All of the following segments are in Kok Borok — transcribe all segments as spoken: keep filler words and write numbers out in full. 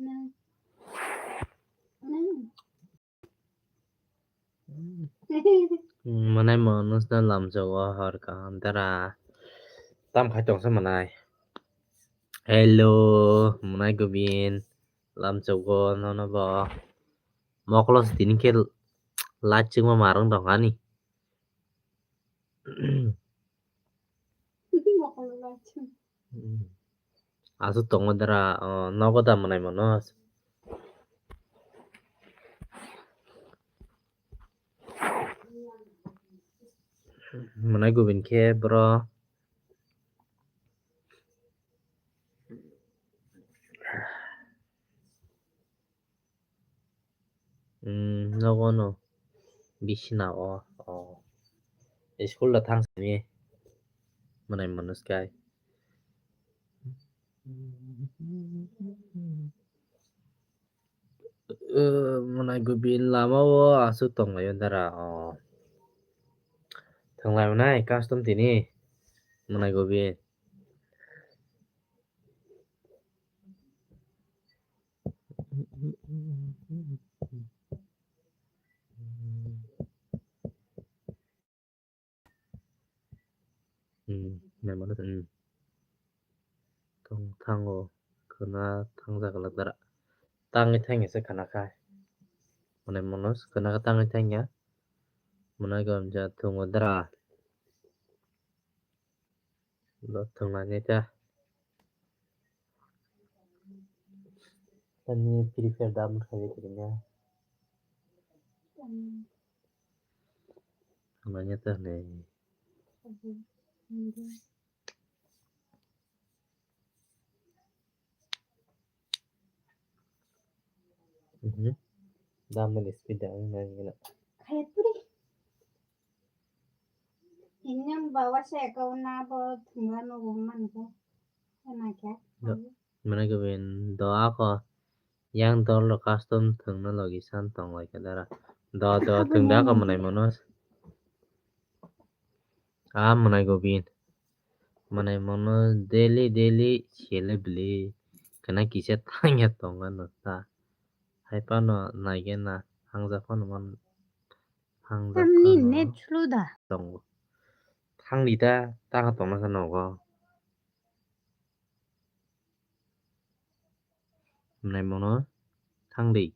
Mwnai Manoj no lamsogo hor kaham dara. Tam khai tongsa mwnai. Hello, mwnai Gobin. Lamsogo nono bo. Mokolo tini khe light chingma marwng tong ani. Aswk tongo dara, o, nogo da mwnai Manoj. Mwnai Gobin khe bro. Hmm, nogo no bisina o, o. School da thang simi. Mwnai Manoj kai. Eh, mwnai Gobin lama o aswk tonglaio dara, o. Thanglai mwnai custom tini. Mwnai Gobin. Hmm, memang, hmm. Tong thango, khwna thangjak ladara. Tangwi thangya se khwna khai. Mwnai Manoj khwna khe tangwi thangya. Mwnai Gobin ja thungo dara. Bo thwngmani ta. Ani Free Fire download khaidi kwrwngya. Thwngmani ta hwnwi. Mhm. Damani speed ang nangina. Kaya puri. Inyang bawa se kau na bo thumra no gumman ko. Ana kya? Do, mane ko bin do ako. Yang dol ro custom thwngna logi san tong lai ka dara. Do, do, thwngda ako mwnai Manoj. Ah, mwnai Gobin. Mwnai Manoj daily, daily sele bili. Kana kisa thangya tonga no ta. Hai pano naigena hangjak phano man, hangjak phano net slow da. Tongo. Thangdi ta, ta tongna sa nogo. Mwnai Manoj thangdi.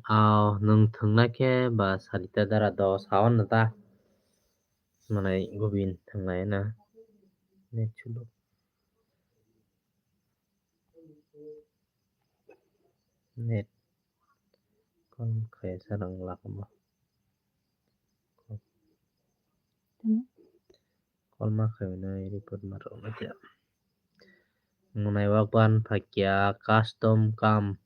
Aw, nwng thwngna khe ba salita dara dos hawan ta. Mwnai Gobin thwnglai na. Net chulo. Net. Kon khaisa rang lakma. Tamo? Kolma khainai report ma rok na kya. Mwnai wak ban phakya custom kam.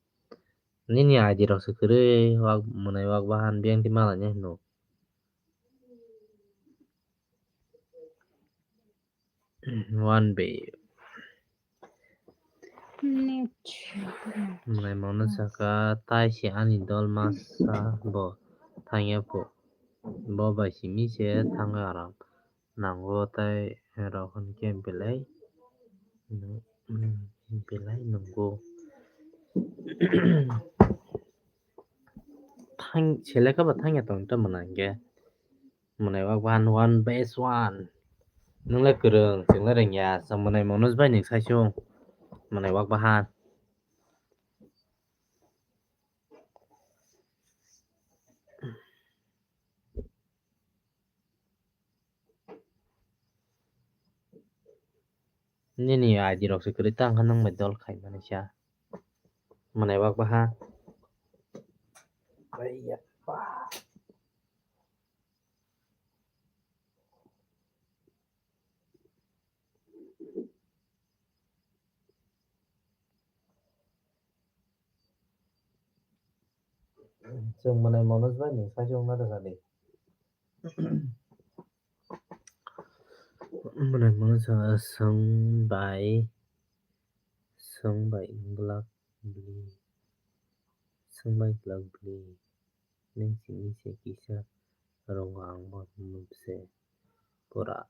Nini I D rok se kwrwi wak mwnai wak bahan biyang ti malanya hino. One bay. Mwnai Manoj saka tai se ani dol masa bo thangya pho. Bo bai simi se thangwi aram nango tai rok hwn khe belai, belai nungo. Thang seleka ba thangya tong ta mwnai hwnkhe. Mwnai wak bahan one base one. Nwngle kwrwng, chwngle rwngya. Sa mwnai Manoj bai nwng saisung. Mwnai wak bahan. Nini I D rok se kwrwi ta wngkha nwng bai dol khaimani sa. Mwnai wak baha. Chwng mwnai Manoj bai nwng saisung na rwkha di. Mwnai Manoj chwng bai. Swng bai glak bwlwi, swng bai glak bwlwi, nwng simi se kisa rongo ang bo nwng se pura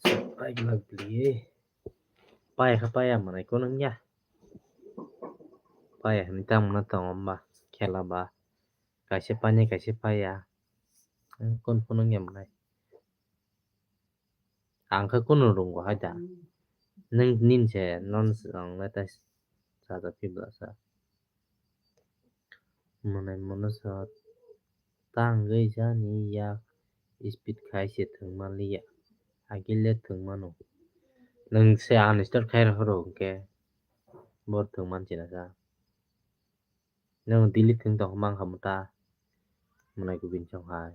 swng bai glak bwlwi. Paya khe paya manai kunu wngya. Paya hinwi tamo no tongo hwnba khela ba kaisa pani kaisa paya. Kunu phunukya manai. Ang khe kunu rwngo hai da. Nwng nini se nono swkang le tai sajak khe bwlasa. Mwnai mono sa tangwi jani yak speed khai se thwng man liya. Agile thwng mano. Nwng se uninstall khai rw horo hwnkhe bo thwng man china sa. Nwng delete thwng tong mankha mwta. Mwnai kubun song hai.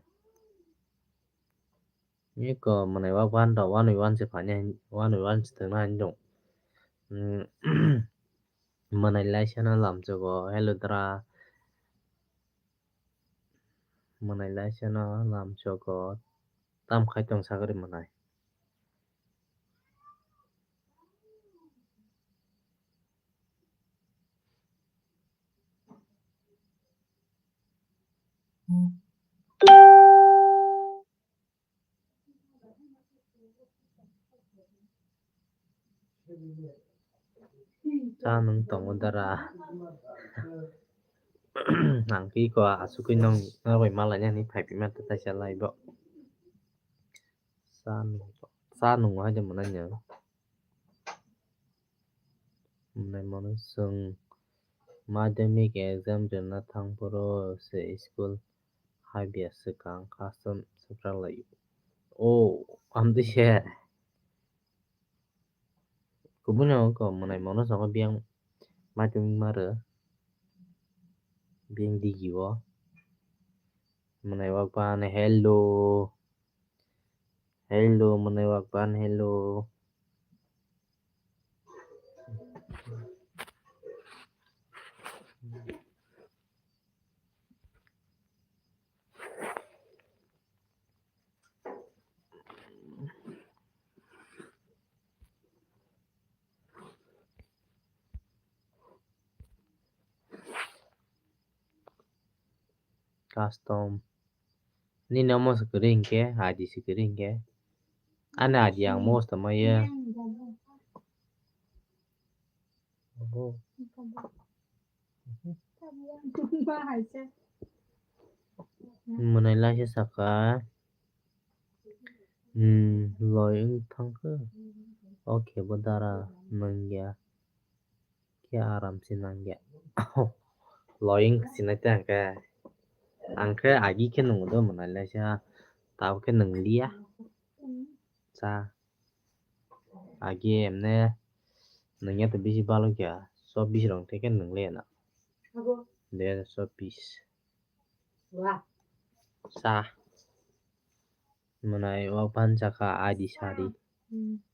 Eko mwnai wak wan rok one by one se phani, one by one se thwngna hinwi dong. Mwnai laisano lamsogo, hello dra. Mwnai laisano lamsogo, tam khai tong sagri mwnai. Cha nwng tongo dara. Ang khe iko asugwi nwng norok bai malaina hinwi phaiphima tei taisa live o. Cha nwng, cha nwng hai de mwnai nwng. Mwnai mano chwng madhyamik exam rwna thang phuru se school habya swkang custom swprak lai o. Amtwi se kubuni oko mwnai mano chwng biyang madhyamik ma rw biyang digi o. Mwnai wak ban hello. Hello, mwnai wak ban, hello. Custom. Nini omo se kwrwi hinkhe, I D se kwrwi hinkhe. Ani I D ang mosto maya. Mwnai laisa saka. Hmm, loi wng thangkhe. O khe bo dara nangya. Khe aram se nangya. Loi wng sinai tei hwnkhe. Ang khe agi khe nungo do mwnai laisa. Tabuk khe nungliya. Cha. Agi emne nungya to bisi balokya. Chobbish rong tei khe nungliya na. De chobbish. Sa. Mwnai wak ban chakha I D sadi.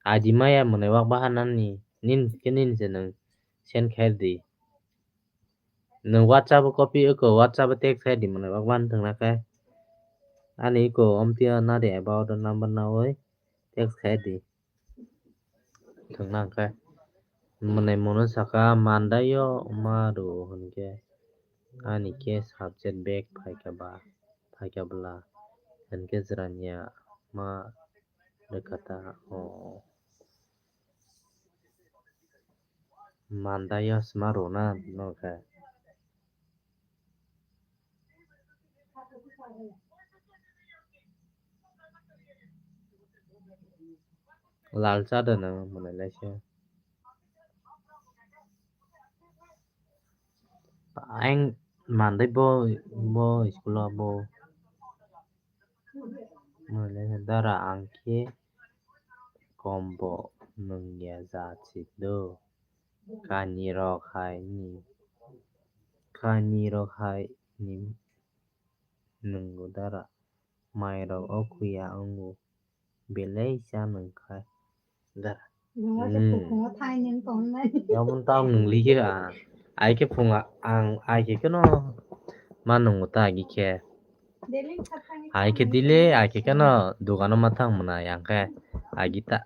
I D maya mwnai wak baha nani. Nin khe nin se nwng send khair di. Nwng WhatsApp o copy oko WhatsApp o text khair di mwnai wak ban thwngna khe. Ani iko omtio nari about number nawi text khair di. Thwngna hwnkhe mwnai mono saka mandaio ma rw hwnkhe ani khe subject back phaikha ba phaikha bwla hwnkhe jwraniya ma rwkha ta o mandaio sma rwna nokhe. Lal cha da nang mwnai lai se. Ang mandai bo, bo school o bo. Mwnai lai se dara ang khe kombo nungya jat si do. Kani rok hai ni, kani rok hai ni nungo dara. Mai rok o kuya wngo. Belai cha nung kha dara. Nungma se Hmm. Kuphungo thai nung tongnai. Yabon tao nung liya. Ai khe phunga ang ai khe keno ma nungo ta agi khe. Delhi kha thangwi Ai khe thangwi dile thangwi ai khe keno dogano ma thang mwnai ang khe agi ta.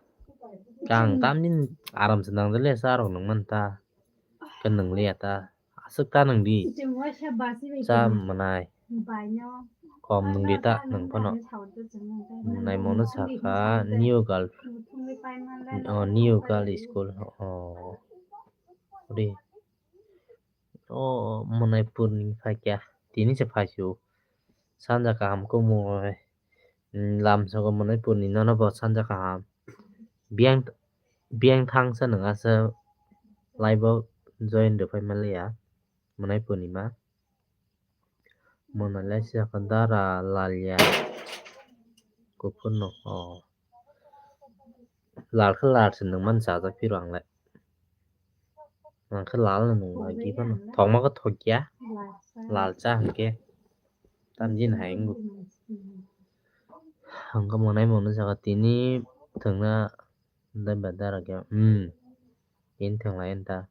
Kang tamni aram se nang le sa rok nang man ta. Ke nang le ta. Aswk ta nang di. Cha manai. Kom nung di ta nung phano. Nai mono saka new girl. Oh, new girl school. Oh. Ri. Oh, Manipur ni phai kya. Tini se phai su. Sanja kaham ko mo. Lam sogo Manipur ni nono bo sanja kaham. Biang, biang thang sa nang asa live o join de phai maliya. Manipur ni ma. Mona Lisa ka dara lal ya. Kuphur no, oh. Lal khe lal se nung man chajak phiro ang le. Ang khe lal no nung lagi phano. Thokma khe thok ya. Lal cha hwnkhe. Tamjin hai wngkha. Ang khe monai mono jaga tini thwngna dara khe. Hmm. Tini thwnglai ta.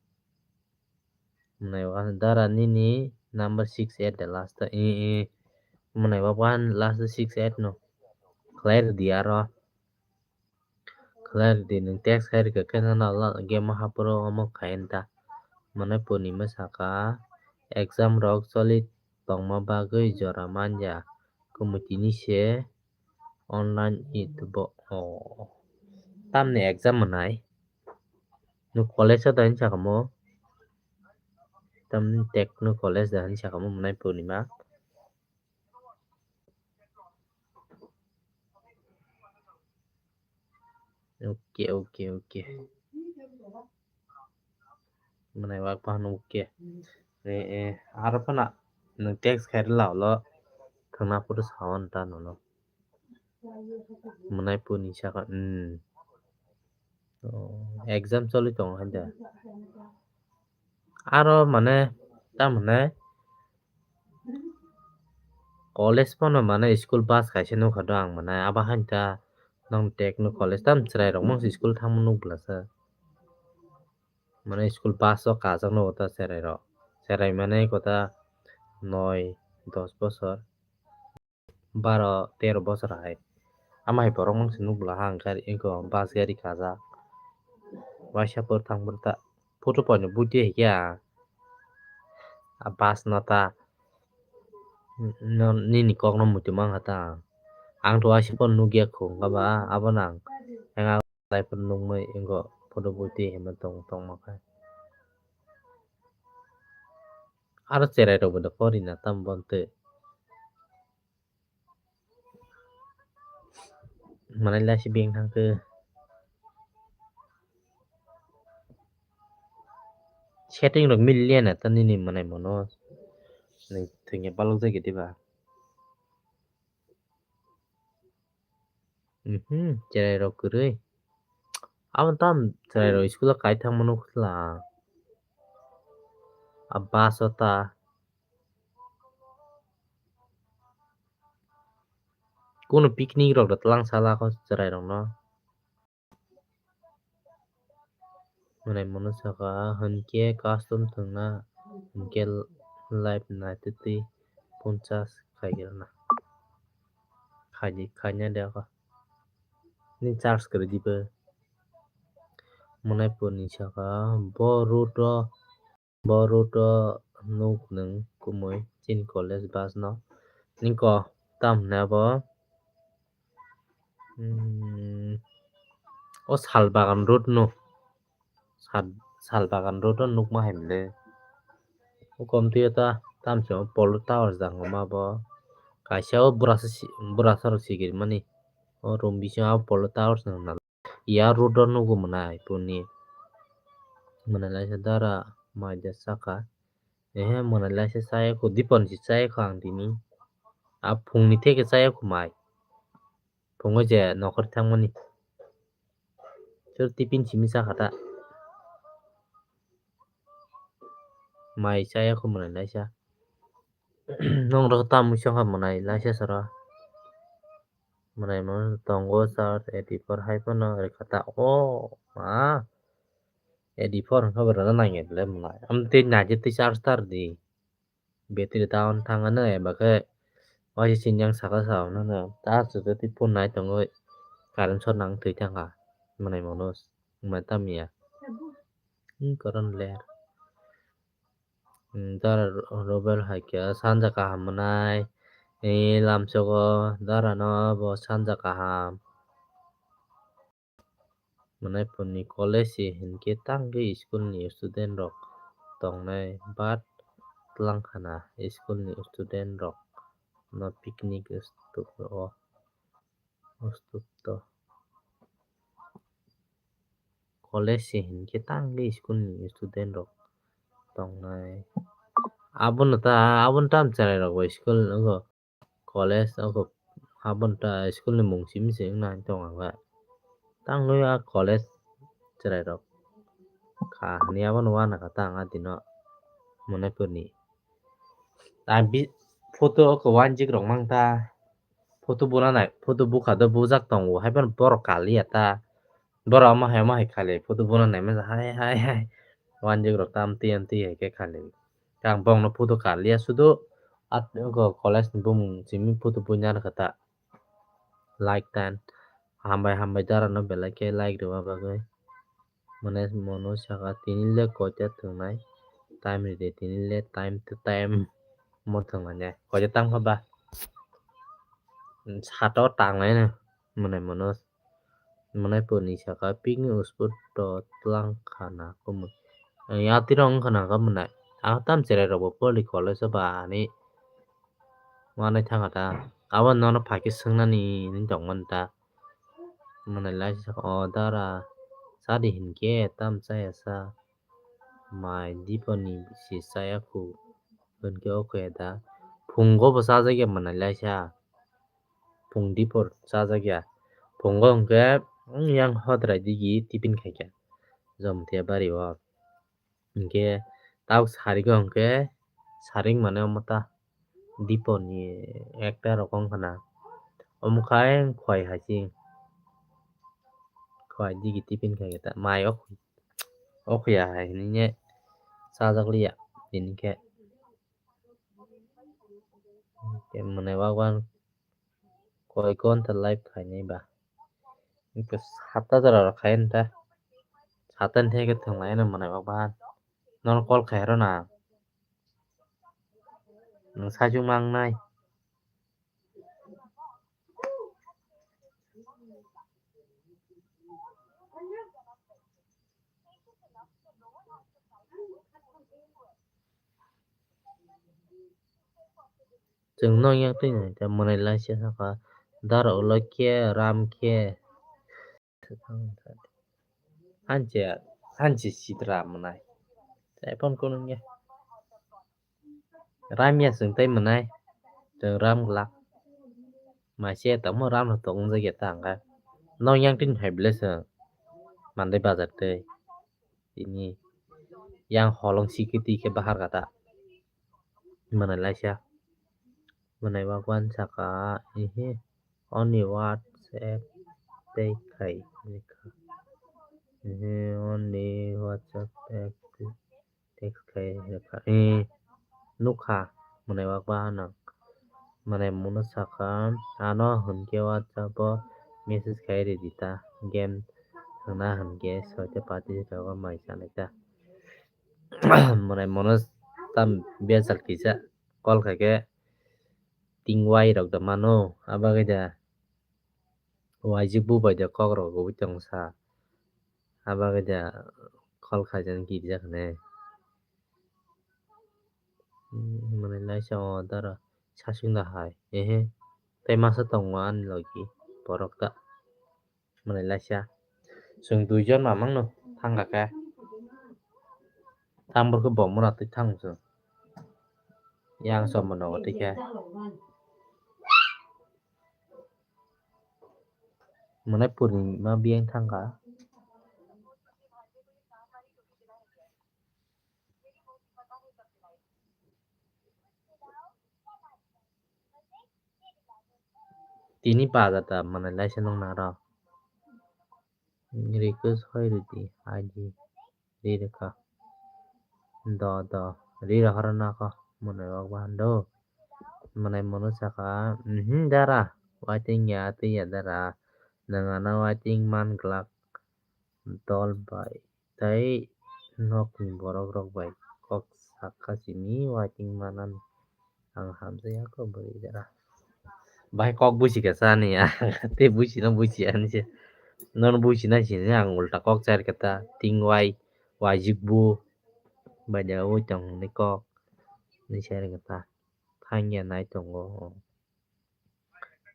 Mwnai o dara nini number six eight de last ta, i, i. Mwnai o last six eight no. Khlai rwdi aro. Khlai rwdi nwng text khai rwkha khe no game o hapro omo khai ta. Mwnai Purnima saka exam rok choli tongma bagwi jora manya. Kumui tini se online it bo, oh. Tamni exam mwnai? Nwng college o da hinwi sakha mo? Tamni Techno college da hinwi sakha mo mwnai Purnima? Okay, okay, okay. Mwnai wak pahano okay. Eh, eh, aro phana nwng text khai rwla ulo thwngna phuru sawan ta nono. Mwnai Purnima saka, hmm. Oh, exam choli tongo hai da. Aro mane, tamone college phano mane school bus kaisa nukha do ang mane, abo hain ta nang Techno college tam chwrai rok mangsa school thangma nukbwlasa. Mane school bus o kajak nugo ta chwrai rok. Chwrai mane kota noi dos bosor. Baro tero bosor hai. Ama hai borok mangsa nukbwla ha hwnkhe eko bus gari kajak. Waisa por thang por ta photo poino buti hai khe a bus no ta nini kok no muitu mankha ta. Ang to waisa por nukya khu hwnkhe ba abono ang. Lai phuru nukmai ego photo buti hinwi tong tongma khe. Aro cherai rok bo da pori na tam bonte. Manai lai si beng thang khe. Setting rok mili liya na ta nini manai mono. Nini thwngya balok jagwi diba. Mhm, cherai rok kwrwi. Abo tam cherai rok school o kai thangma nukla. A bus o ta. Kunu picnic rok da tlang sala kho cherai rok no. Mwnai mono saka hwnkhe custom thwngna hwnkhe live naitwtwi ponchas khaigwlana. Khaidi khaina de kho. Ni charge kwrwi dibo. Mwnai Purnima saka bo road o Bo road o nuk nwng kumui chini college bus no. Niko tam hwnwi abo, hmm, o sal bagan road no. Sal, sal bagan road o nukma hai mwnwi. O komtwi o ta tamsong polo tower jangma bo. Kaisa o burasa si-, burasa rok sikirmani. O room bisingo o polo tower se nang nang. Ya road o nugo mwnai Purni. Mwnai laisa dara mai de saka. Ehe, mwnai laisa chaya kho, dipon si chaya kho ang tini. A phungni theke chaya kho mai. Phungo je nokhor thangmani. Chwr tiffin simi chakha ta. Mai chaya kho mwnai laisa. Nong rok tam mui songkha mwnai laisa sara. Mwnai mo tongo charge eighty four hai phano rwkha ta. O ma, eighty four hwnkha bo rwna nangya le mwnai. Am tei naidi tei charge tar di. Battery down thangano eba khe waisa chini yang saka sa hwnano ta chuto tei phone nai tongwi current short nang thwi thangkha mwnai mono. Wngma tamo ya. Hmm, koron ler. Hmm, dara Robel hai khe sanja kaham mwnai. Eh, lamsogo dara no bo sanja kaham. Mwnai puni college se hinkhe tangwi school ni student rok tongnai, but twlang khana school ni student rok no picnic stup o, stup to. College se hinkhe tangwi school ni student rok tongnai. Abono ta, abono tam chwrai rok bai school nogo. College o habon ta school ni mung simi se wngna tong ang ba. Tang nui a college chwrai rok kha hwnwi abono uanakha ta ang a dino Manipur ni. Ang bi photo o uanjik rok mang ta. Photo buna nai, photo bukha do bujak tongo, haiphano borok kaliya ta. Borok omo hai, omo hai khali, photo buna nai masa hai, hai, hai. Uanjik rok tam twi, twi hai khe khali. Ang bongno photo kaliya sudu, at, oko college ni bumung simi photo buina rwkha ta. Like ten. Hambai, hambai dara no belai khe like rwma bagwi. Mane mono saka tini le koita thwngnai. Time ride tini le time to time. Mo thwngnai ne. Koita tang kha ba. Sato tangnai no. Mane mono. Mane puni saka picnic spot to tlang khana kumu. Yatwi rong khana ka mane. Ang tam cherai rok bo poli college ba ani. Wanai thanga ta. Abo nono phaikhe swngnani hinwi tongmani ta. Mwnai lai saka, "O dara, chadi hinkhe tam chaya sa. Mai diponi se chaya khu." Hinkhe o khe da. Phungo bo chajakya mwnai laisa. Phung dipor chajakya. Phungo hinkhe, hmm, yang hodrai digi tiffin khaikha. Jomtia bari o. Hinkhe tabuk sarigo hinkhe saring mane omo ta diponi ekta rokong khna. Omo khe khwai hai se. Khwai digi tiffin khai ta mai ok, ok ya hai hinwi chajak liya tini khe. Hinkhe mwnai wak wan Koi ghonta live khainai ba. Hinkhe sata jora rok khai ta. Sata ni theke thwnglai no mwnai ba bahan. Nono call khai rw na. Nwng saichung ma wngnai. Chwng nok yang twi nai ta mwnai laisa saka dara ulo khe ram khe. Hanche, hanche sitra mwnai. Tei phone kunu nge. Ram ya chwng tei mwnai. Chwng ram glak. Maise tamo ram rok tok wngjakya ta hwnkhe. Nok yang twi hai ble chwng. Mandai bazar tei. Tini yang holong sikitwi khe bahar kata. Mwnai laisa. Mwnai wak wan saka, ehe, only WhatsApp tei khai rikha. Ehe, only WhatsApp tei text khai rikha. Eh, nukha, mwnai wak ba hanang. Mane munu saka, ano hwnkhe WhatsApp o message khai ridi ta, game thwngna hwnkhe soite party rwgo mai chanai ta. Mane munu tam bejal kisa call khaikhe ting wai rok da mano, abagwi da waijik bubai da kok rok rwui tong sa, abagwi da call khaijani girjak hinwi. Hmm, mwnai laisa o dara sasing da hai. Ehe. Tei masa tongo ani logi borok ta. Mwnai laisa. Chwng duijon mamang no thangkha khe. Thang borok bo mura twi thang chwng. Yang som no twi khe. Mwnai purni ma biyang thangkha. Tini baja ta mwnai laisa nung naro. Request hoi ridi, I D ri rwkha. Do, do, ri rohorna kho, mwnai wak bahan do. Mwnai munu saka, mhm, dara, waiting ya, twi ya dara. Nwng ano waiting man glak. dol bai tei nokni borok rok bai kok sakha simi waiting manan ang hamjak ya kho bwrwi jora. Bahai kok buisi khe chani ya tei buisi no buisi ani se nono buisi nai sini ang ulta kok chari khe ta ting wai wajik bu bai da oi tong ni kok ni chari khe ta thang ya nai tongo.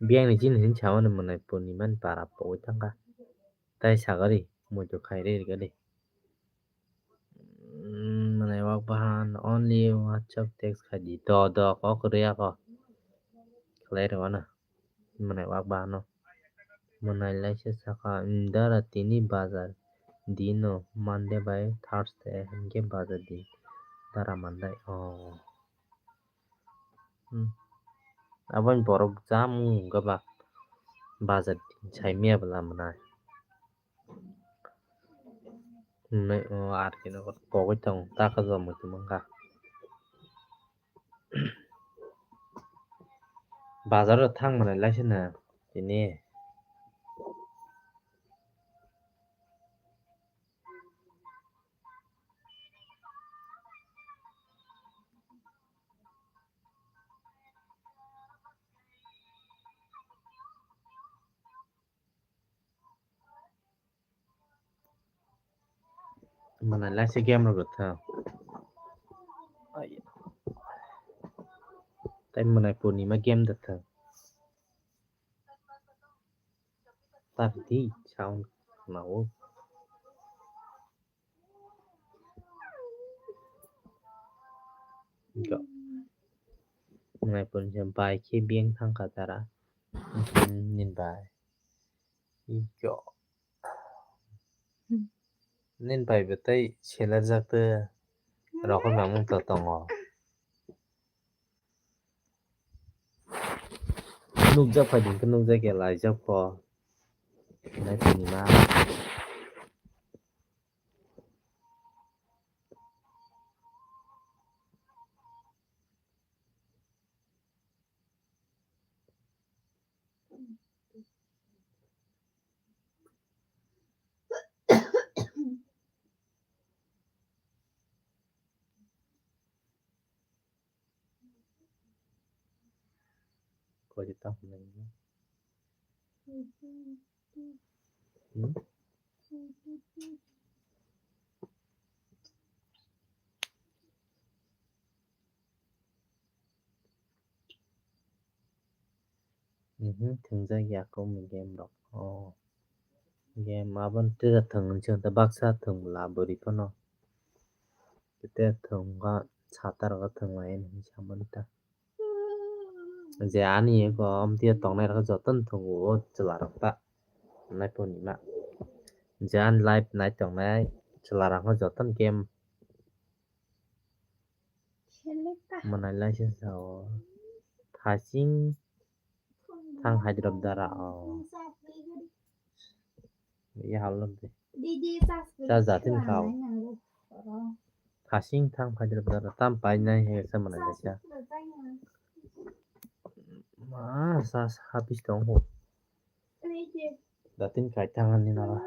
Biyang ni chini hin sa mani mwnai purnima ni para pogwi thangkha. Tai sagari muitu khai rwi rwgadi. Mwnai wak bahan only WhatsApp text khai di. Do do kok rwya kho. Khlai rwgano. Mwnai wak bahano. Mwnai laisa saka dara tini bazar dino Monday bai Thursday hinkhe bazar di. Dara mandai oh. Hmm. Aboni borok jam wngkha ba bazar saimaya bwla mwnai. Hwnwi o R K nokar pogwi tongo taka jomoi tongmani wngkha. Bazaro thang mwnai laisano tini. Mwnai laisa game rok thang. Ai. Tai mwnai purnima game da thang. Tar di sound khwnao. Go. Mwnai pun se bai khe biyang thang kha tara. Hmm, nin bai. Go. Nin bai bo tei seler jak te rokol mamung to tongo. Nukjak phai hwnkhe nukjak ya laijak pho. Nai tini ma. Koi ta hwnwi. Hmm? Mhm, thwngjak ya kok ni game rok. Oh. Game aboni tei thwng hwnse baksa thwng la bwrwi phano. Tei thwng kha sata rok thwng lai hinwi samani ta. Je ani eko amtwi tongnai rok jotono thwng o chwla rok ta. Nai phunima. Je ani live nai tongnai chwla rok jotono game. Mwnai laisa sao. Thaching thang Hyderabad dara o. Ya halok de. Cha jatin kau. Thaching thang Hyderabad dara tam painai he sa mwnai laisa. Ma sa hapis tong ho. Datin kai thang ani nara.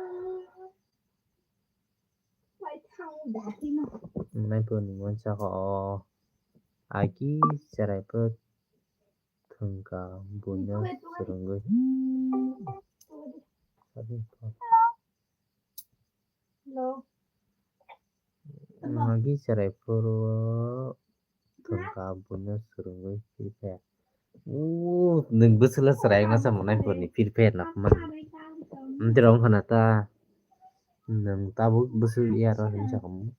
Nai puni mon saka o agi cherai pho thwngka buino swrwngwi. Agi cherai phuru thwngka buino swrwngwi Free Fire. Uuu, nwng bwswkla chwrai wngna sa mwnai purni Free Fire na kmani. Amtwrok wngkha na ta nwng tabuk bwswk ya ro hinwi sakha mo.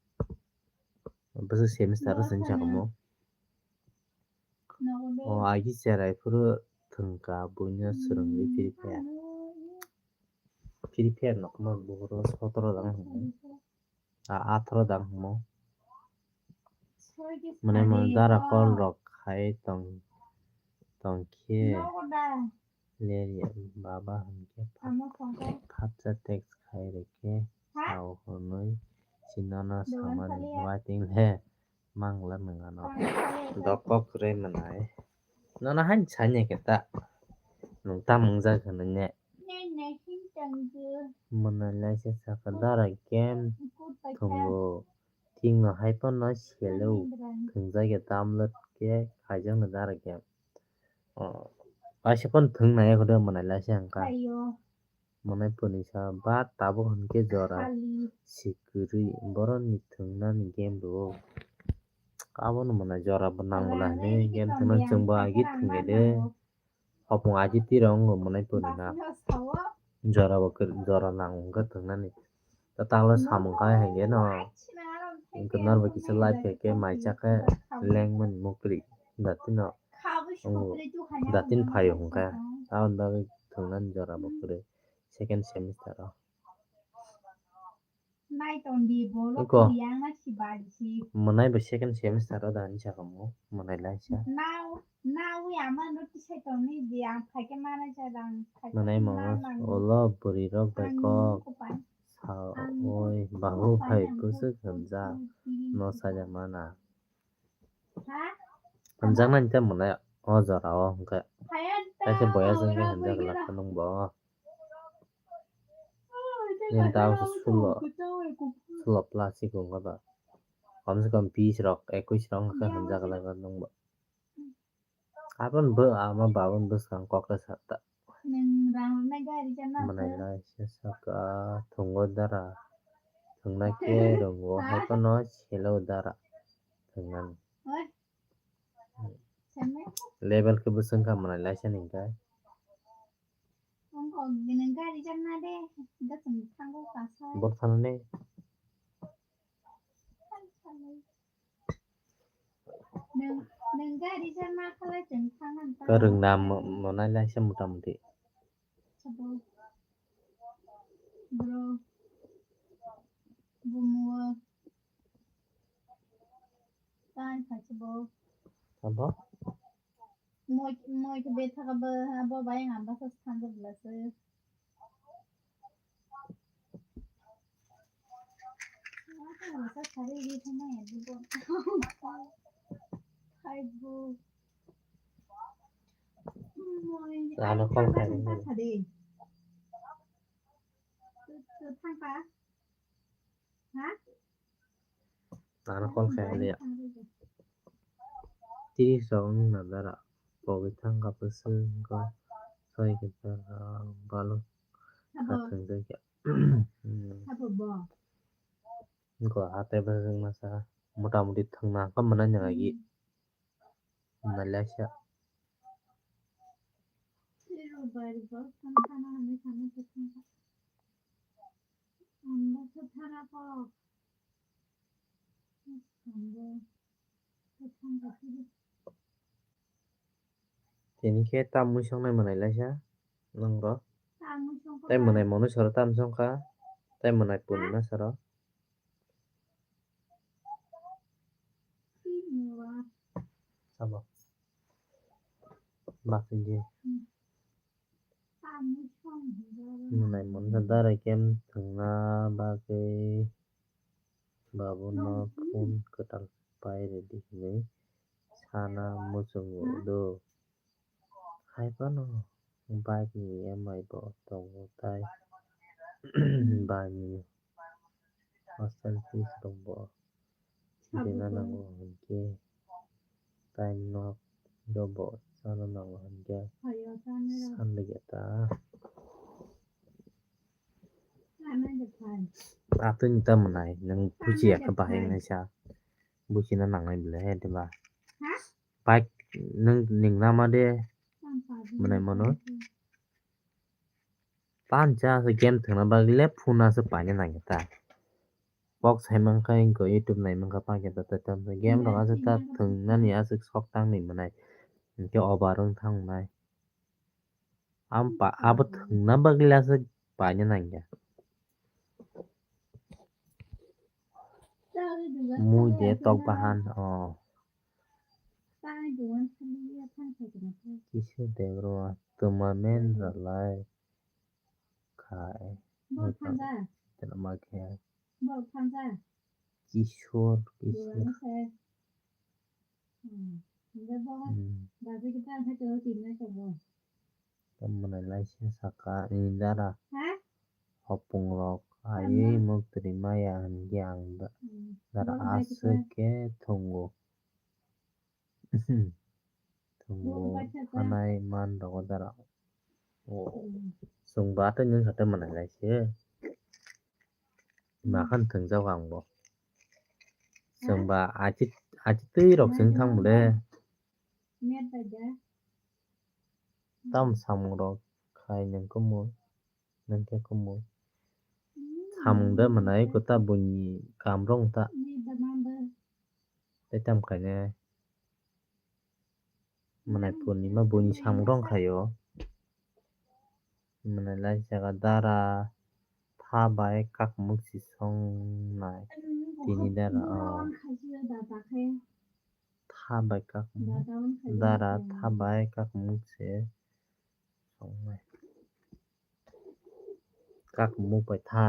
Bwswk semester ro hinwi sakha mo. O agi cherai phuru thwngka buino swrwngwi Free Fire. Free Fire no kma buhuro sotoro dang hinwi. A atharo dang hinwi. Mane mane dara call rok khai tong tongkhe. Leri baba hinkhe phatsa text khai rikhe sao hwnwi chinono samani waiting le mangla mangano. Dokok re mwnai. Nono hain sanya khe ta. Nwng tam wngjak hwnwi ne. Mwnai laisa saka dara game thwngo. Thwngno hai phano selo. Thwngjak ya download khe khaijakno dara game. O, kaisa phano thwng nai khe mwnai laisa wngkha. Mwnai puni sa ba tabuk hinkhe jora si kwrwi borokni thwngnani game rwo. Abono mwnai jora bo nang bwla hinwi game thwngno chwngbo agi thwngya de. Hopung aji tiro wngkha mwnai puni na. Jora bo kwrwi, jora nang wngkha thwngnani. Ta tanglo samung khai hai khe no. Wngkha norbo kisa live khe khe mai cha khe lengmani mukri. Datino. Wngkha. Datin phaio hwnkha. Aboni bagwi thwngnani jora bo kwrwi. Second semester o. Eko. Mwnai bo second semester o da hinwi sakha mo, mwnai laisa. Mwnai mo ulo bwrwi rok bai kok sa oi babu bai bwswk hwnjak no saja mana. Hwnjaknani tei mwnai o jora o hwnkhe kaisa boya jwngkhe hwnjak glak kha nwng bo. Nini dao se sulo, sulo plus iko wngkha ba. Komse kom bis rok, ekwis rok wngkha hwnjak glak kha nwng bo. Aboni bo ama baboni bwskang kok ta sa ta. Mwnai lai se saka thwngo dara. Thwngna khe rwngo hai phano selo dara. Thwngnani. Level khe bwswk wngkha mwnai laisa ni hwnkhe. Bor thani ne. Kwrwng na mo-, mwnai laisa mota moti. Abo? Moi, moi khe bethaka bo, abo bai ang bwsa thanjak bwlasa. Ano call khai ringmani. Ano call khai ringya. Tris rok wng na dara. Pogwi thang kha bwswk wngkha soi khe dara balok kha thwngjak ya. Wngkha hatai bwswk wngma sa mota moti thwngna kha mwnai nang agi. Mwnai laisa. Tini khe tam mui songnai mwnai laisa nwng rw. Tai mwnai mwnwi soro tam song kha. Tai mwnai pun na soro. Sabo. Baksa je. Mwnai mwnsa dara game thwngna bagwi babuno phone kwtal pai rwdi hinwi sana muchungo do. Hai phano bike ni E M I bo tongo tai bike ni hostel fees rok bo rina nango hinkhe tai nok do bo chana nango hinkhe sanlaiya ta. Atwini ta mwnai nwng buchiya khe bahai wngnaisa buchina nangnai bwlai he diba. Bike nwng ning nama de mwnai mano. Pancha se game thwngna bagwi le phone aswk paina nangya ta. Box hai mankha wngkha YouTube nai mankha pancha ta ta ta game rok aswk ta thwngnani aswk sok tangni mwnai. Hinkhe over wng thangnai. Am pa abo thwngna bagwi le aswk paina nangya. Mui de tok bahan o. Kisa debro twma men ralai khai. Tama khe. Kishor, Kishor. Hmm. Tamo nai laisa saka ni dara. Hopung rok aiwi muktwi maya hinkhe ang da-, dara aswk khe thwngo. Thwngo phanai man rogo dara. O, chwng ba tei nwng khe manai lai se. Makhan thwngjak ang bo. Chwng ba achi, achi twi rok chwng thang bole. Tam samung rok khai nwng kumu, nwng khe kumu. Samung de manai kwta buini kam rok ta. Tei tam khainai. Manai purnima buini samung rok khai o. Manai lai jaga dara tha bai kakmuk si songnai. Tini dara, oh. Tha bai kakmuk. Dara tha bai kakmuk se songnai. Kakmuk bai tha.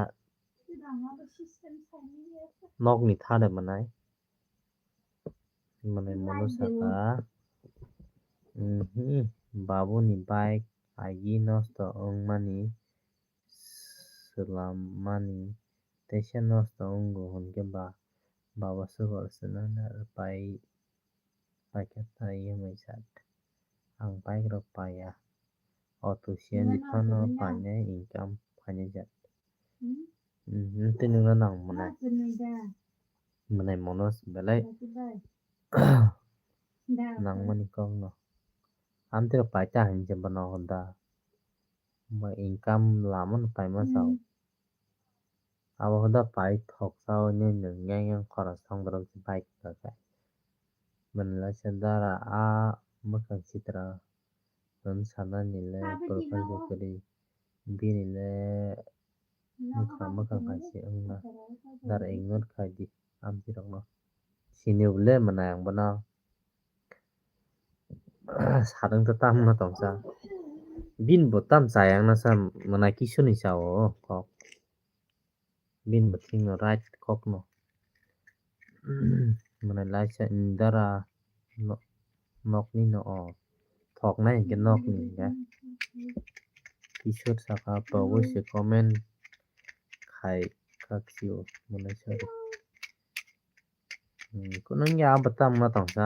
Nokni tha de manai. Manai mono saka. Mhm. Babuni bike agi nosto wngmani swlammani teisa nosto wngo hwnkhe ba baba swkol swnamna pai paikha ta yemai jat. Ang bike rok paiya. Auto C N G phano painai income phainai jat. Mhm, tini no nang mwnai. Mwnai mono belai. Nangmani kok no. Amtwi rok paita hinwi se bono hoda. Ba income lama no paima sao. Abo hoda pai thok sao nini yang yang khorok thang borok bike rok. Mwnwi lai se dara a mwkhang sitra. Nwng sanani le profile kwrwi. Bini le mwkhang mwkhang hai se wngna. Dara ignore khai di amtwi rokno. Sini bo le mwnai ang bono. Sadwng to tam no tongsa. Bini bo tam chayang na sa mwnai kisuni sao kok. Bini bo thwngno right kokno. Mwnai laisa indara no-, nokni no o. Thoknai hinkhe nokni hinkhe. Kishor saka togwi se comment khai kaksio mwnai sari. Hmm, kunung ya abo tam wngna tongsa.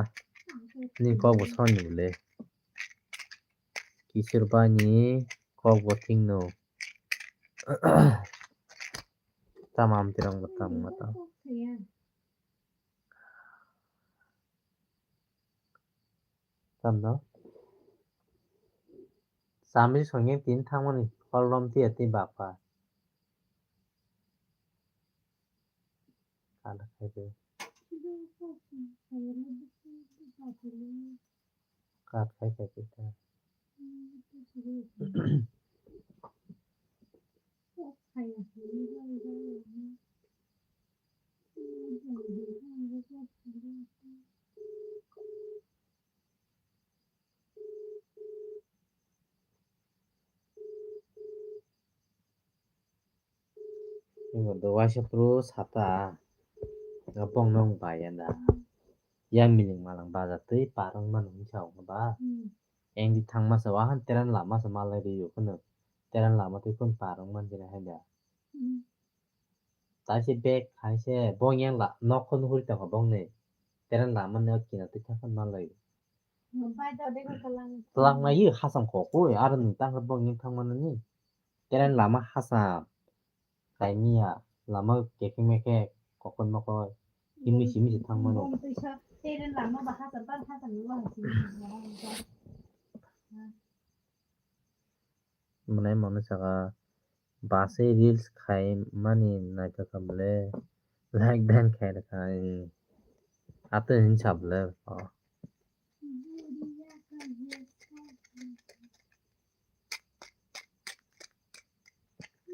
Ni kok bo soni bole. Kishor bai ni kok bo thwngno. Tamo amtwi rok bo tamo tamo. Tamno. Chamri songya tini thangmani kolom tiya tei bapa. Kat khai de. Kat khai khai khai khai. Abo do waisa phuru sata. Abong nong bai ya da. Yang miling malang baja twi parang mano hinsa ong ba. Hmm. Eng di thang masa wahan teran lama sa malai ri yo kono. Teran lama twi kon parang man jina hai da. Hmm. Taise bag haise bong yang la nok khon huri tongkha bong ni. Teran lama ni kina twi thang man lai. Twlang na ye hasam kok ko aro ni tang bong yang thang man ni. Teran lama hasam. Kaimiya lama kekhe mekhe kokoi mokoi. Himwi simi se thang mano. Teran lama ba hasam ban hasam ni wa hasam. Mwnai mano saka bus-wi reels khai mani naithok kha bwle, like dan khai rwkha, atwi hinwi sa bwle.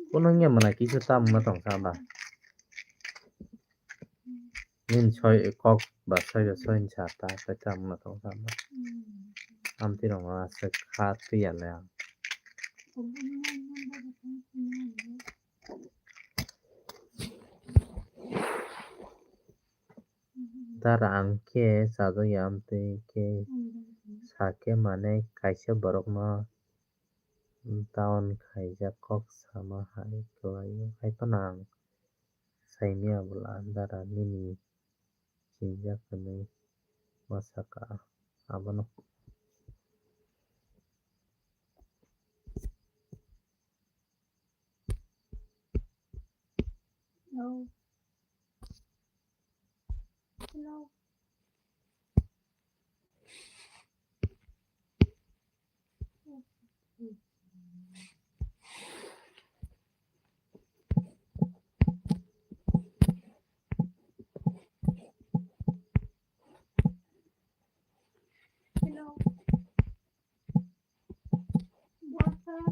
Kuno wngya mwnai kisa tamo wngna tong sa ba. Nini soi kok ba soi ba soi ni sa ta, soi tamo wngna tong sa ba. Amtwi rok aswk kha twi ya le ang. Dara ang khe chajak ya amtwi khe sa khe mane kaisa borok no. Down khaijak kok sama hai kwlaio, hai phano ang saimaya bwla dara nini sinjak hwnwi ma saka abono. Hello. Hello. Hello. Water.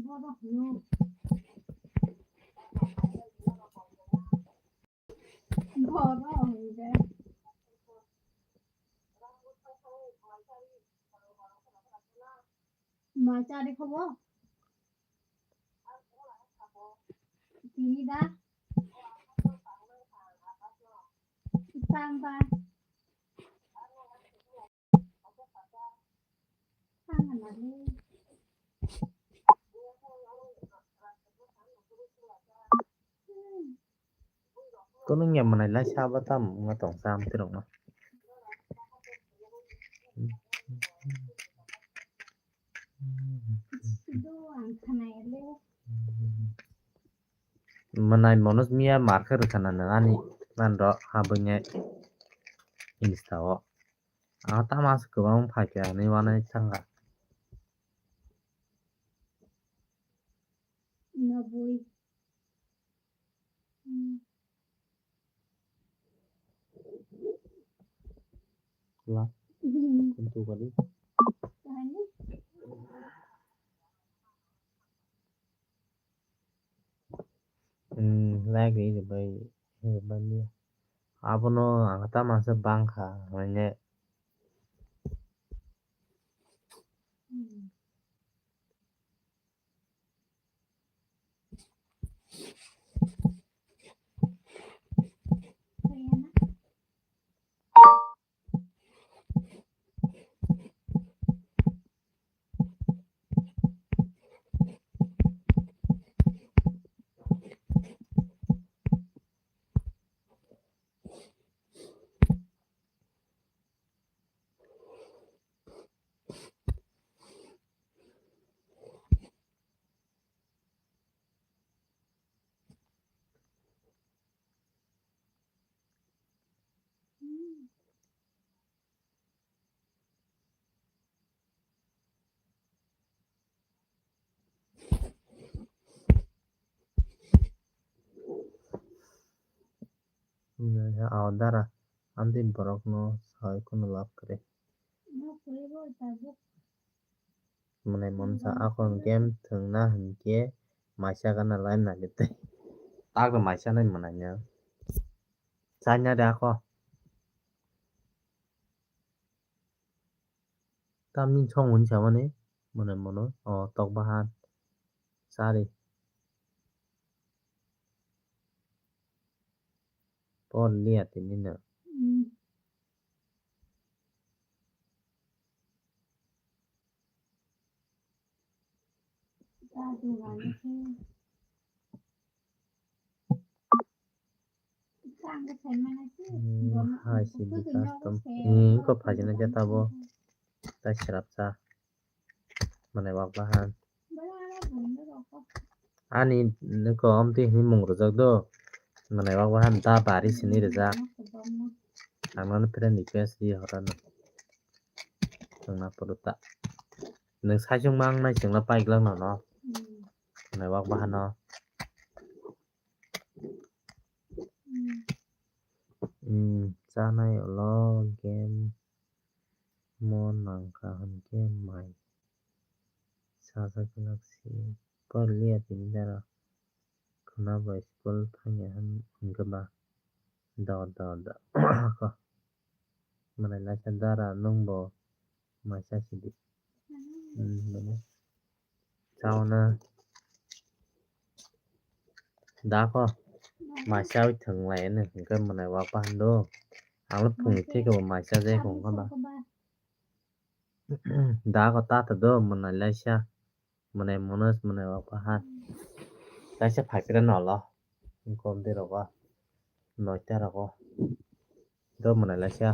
Borok no. Borok hwnde. Ma chari khobo? Tini da? Tang ba? Kono ya manai lai sabo tam wngma tong sam tirok ma. Manai mono miya market rwkha na nang ani nan ro habwngya insta o. Ang tamo aswk kwbang phaikha hinwi uanai thangkha. Nobwi. Hmm. Kla. Hmm. Kuntu kali. Kahani. Hmm, like ni bai, bai ni. Abono ang ta masa bangkha, hanya. Hmm. Aw dara, amtwi borokno sawi kunu lab kwrwi. Mwnai monsa akon game thwngna hinkhe maisa gana line nagwi tei. Takno maisa nai mwnai no. Chanya de ako. Tamni song hwn samani mwnai mono. O tok bahan. Sari. Por liya tini no. Hmm. Hmm, hai sidi custom. Hmm, ko phajina jata bo. Tai srapsa. Mane wak bahan. Ani niko omtwi hini mung rwjak do. Mane wak bahan da bari sini rwjak. Ang nono friend request di horano. Chwngna puru ta. Nwng saichung mang nai chwngla paiglak nono. Mane wak bahano. Hmm, chanai ulo game mo nangkha hinkhe mai. Sajak galaxy por liya tini dara khwna bai school thangya hinkhe ba do do do. Mwnai laisa dara nwng bo maisa sidi. Hmm, mwnai. Chauna. Dako. Maisa wi thwng lai ani hwnkhe mwnai wak bahando. Ang phungni thikebo maisa jai hwnkha ba. Da ko ta ta do mwnai laisa. Mwnai monos mwnai o paha. Laisa phai pira nolo. Kom de rogo. Noita rogo. Do mwnai laisa.